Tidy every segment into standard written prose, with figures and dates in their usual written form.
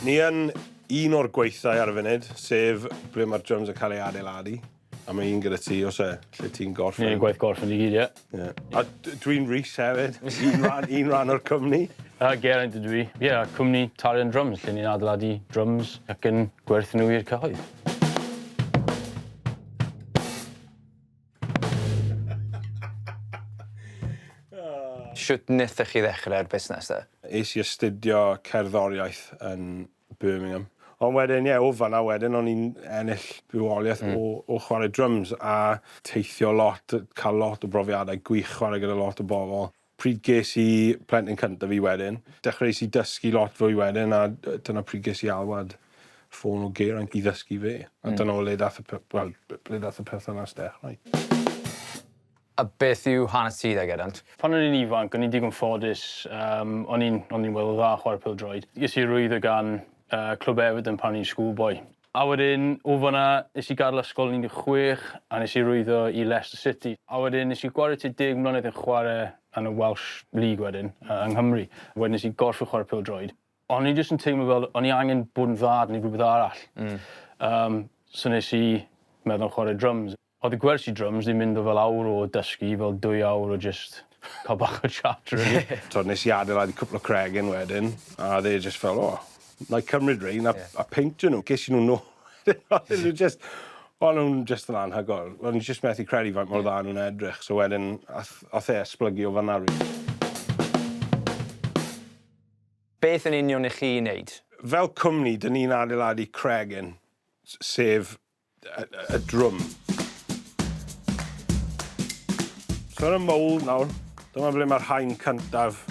Ni yn un o'r gweithdai ar y funud, sef ble mae'r drums yn cael ei adeiladu. A mae un gyda ti, oes e, lle ti'n gorffen. Ni'n gwaith gorffen i gyd, ie. Yeah. A dwi'n Rhys hefyd, un rhan o'r cwmni. A Geraint ydw i. Ie, yeah, cwmni Tarian Drums, lle ni'n adeiladu drums ac yn gwerthu nhw i'r cyhoedd. Shwt nethoch chi ddechrau'r busnes te? Es i astudio cerddoriaeth yn Birmingham. Ond wedyn ie o fan'na wedyn o'n i'n ennill bywoliaeth o o chware dryms a teithio lot ca'l lot o brofiadau gwych chware gyda lot o bobl. Pryd ges i plentyn cynta fi wedyn dechreues i dysgu lot fwy wedyn a dyna pryd ges i alwad ffôn o Geraint i ddysgu fe. A dyna o le dath y pe- wel ble dath y perthynas dechrau. A beth yw hanes ti de Geraint? Pan o'n i'n ifanc o'n i'n digon ffodus yym o'n i'n o'n i'n weddol dda chware pêl-droed. Ges i arwyddo gan yy Clwb Everton pan o'n i'n schoolboy. A wedyn o fan 'na nes i gadel ysgol yn 16 a nes i arwyddo i Leicester City. A wedyn nes i gwario tua deg mlynedd yn chware yn y Welsh League wedyn yy yng Nghymru. Wedyn nes i gorffen chware pêl-droed. O'n i jyst yn teimlo fel o'n i angen bod yn dda neu rhywbeth arall. Hmm. So nes i meddwl am chware dryms. O'dd y gwersi dryms 'di mynd o fel awr o dysgu i fel dwy awr o jyst ca'l bach o chat rili. T'od nes i adeiladu cwpwl o cregyn wedyn a o'dd e jyst fel o 'nai cymryd rein a... Ie. ...a peintio nhw. Ges i nhw nôl o'n nhw jyst o'n nhw'n jyst yn anhygoel. O'n i jyst methu credu faint mor dda o'n nhw'n edrych so wedyn ath ath e esblygu o fan 'na rili. Beth yn union 'ych chi'n neud? Fel cwmni, 'dyn ni'n adeiladu cregyn, sef y drwm. So ar y mould nawr, dyma ble mae'r haen cyntaf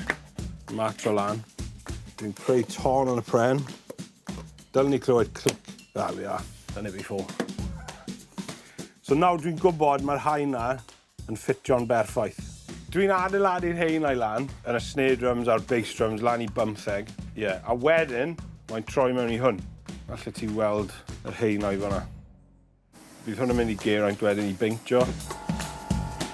yn matro lan. Dwi'n creu ton yn y pren. Dylen ni clywed clic. There we are. Done it before. So nawr dwi'n gwybod mae'r haen 'na yn ffitio'n berffaith. Dwi'n adeiladu'r haenau lan, yn y snare drums a'r bass drums lan i bymtheg. Ie, yeah. A wedyn, mae'n troi mewn i hwn. Allet ti weld yr haenau fan'na. Bydd hwn yn mynd i Geraint wedyn i beintio.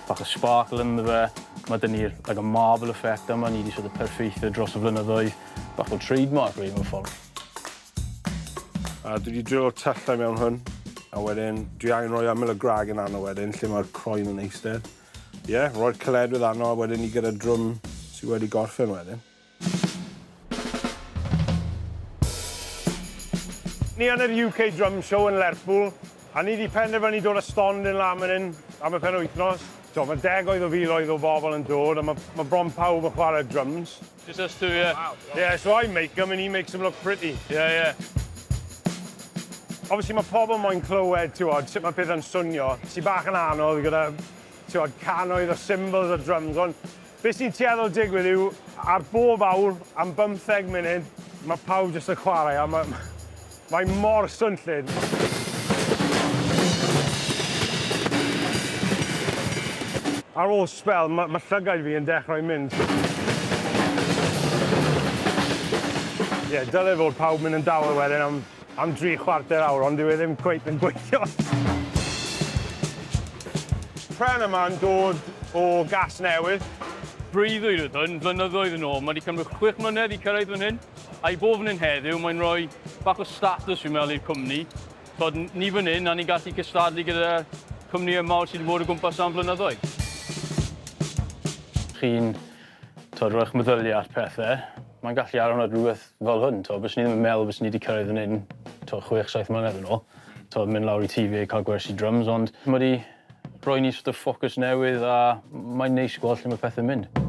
Bach o sparkle ynddo fe. Mae 'da ni'r like y marble effect yma ni 'di sort of perffeithio dros y flynyddoedd. Bach o trademark rili mewn ffordd. A dwi 'di drilo tyllau mewn hwn, a wedyn dwi angen rhoi ymyl y gragen arno wedyn lle mae'r croen yn eistedd. Ie, yeah, rhoi'r caledwedd arno a wedyn ni gyda drwm sy wedi gorffen wedyn. Ni yn yr UK Drum Show yn Lerpwl, a ni 'di penderfynu dod â stondin lan man 'yn am y penwythnos. T'o' ma' degoedd o filoedd o bobl yn dod a ma' ma' bron pawb yn chware dryms. Just us two, yeah. Wow. Yeah, so I make them and he makes them look pretty. Yeah, yeah. Obviously mae pobl moyn clywed, t'wod, sut mae pethau'n swnio, sy bach yn anodd gyda, t'wod, cannoedd o cymbals a drums, ond beth sy'n tueddol digwydd yw, ar bob awr, am bymtheg munud, mae pawb jyst yn chwarae, a mae, mae mor swnllyd. Ar ôl sbel, ma' ma' llygaid fi yn dechrau mynd. Ie, dyle fod pawb mynd yn dawel wedyn am am dri chwarter awr, ond dyw e ddim cweit yn gweithio. Pren yma'n dod o Gasnewydd. Breuddwyd oedd hwn flynyddoedd yn ôl. Mae wedi cymryd chwech mlynedd i cyrraedd fan hyn. A i bod fan hyn heddiw, mae'n rhoi bach o status fi'n meddwl i'r cwmni. T'od, ni fan hyn a ni'n gallu cystadlu gyda cwmnïau mawr sydd wedi bod o gwmpas am flynyddoedd. Chi'n, t'od, rhoi'ch meddyliau at pethe, mae'n gallu arwain at rhywbeth fel hwn, t'od, byswn i ddim yn meddwl byswn i wedi cyrraedd fan hyn, t'od, 6, 7 mlynedd yn ôl, t'od, mynd lawr i tŷ fi a cael gwersi dryms, ond mae wedi rhoi ni sort of ffocws newydd a mae'n neis gweld lle mae pethe'n mynd.